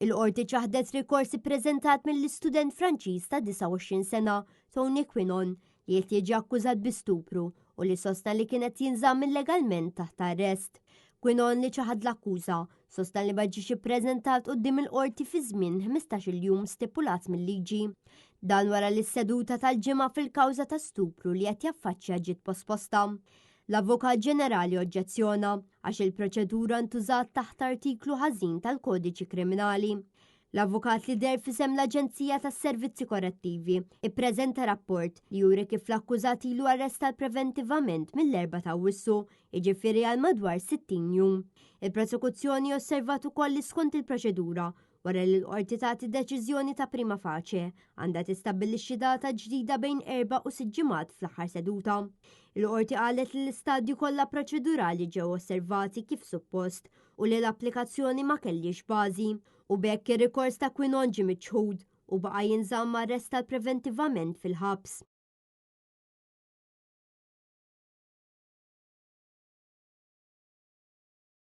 Il-Qorti ċaħdet rikors ippreżentat mill-istudent Franċiż ta' 29 sena, Tony Quinon, li qed jiġi akkużat bi stupru u li sostna li kien qed jinżamm illegalment taħt arrest. Quinon li ċaħad l-akkuża, sostna li ma ġiex ippreżentat quddiem il-qorti fi żmien 15-il jum stipulat mil-liġi. Dan wara li s-seduta tal-Ġimgħa fil-kawża ta' stupru li qed jaffaċċja ġiet posposta. L-Avukat Ġenerali oġġezzjona għax il-proċedura ntużat taħt artiklu ħażin tal-Kodiċi Kriminali. L-avukat li deher f'isem l-Aġenzija tas-Servizzi Korrettivi ippreżenta rapport li juri kif l-akkużat ilu arrestat preventivament mill-4 ta' Awwissu, jiġifieri għal madwar 60 jum. Il-prosekuzzjoni osservat ukoll li skont il-proċedura, Wara li l-qorti tagħti deċiżjoni ta' prima facie, għandha tistabbilixxi data ġdida bejn erbgħa u sitt ġimgħat fl-aħħar seduta. Il-qorti qalet li l-istadji kollha proċedurali ġew osservati kif suppost u li l-applikazzjoni ma kellhiex bażi, u b'hekk ir-rikors ta' Quinon ġie miċħud u baqa' jinżamm arrestat preventivament fil-ħabs.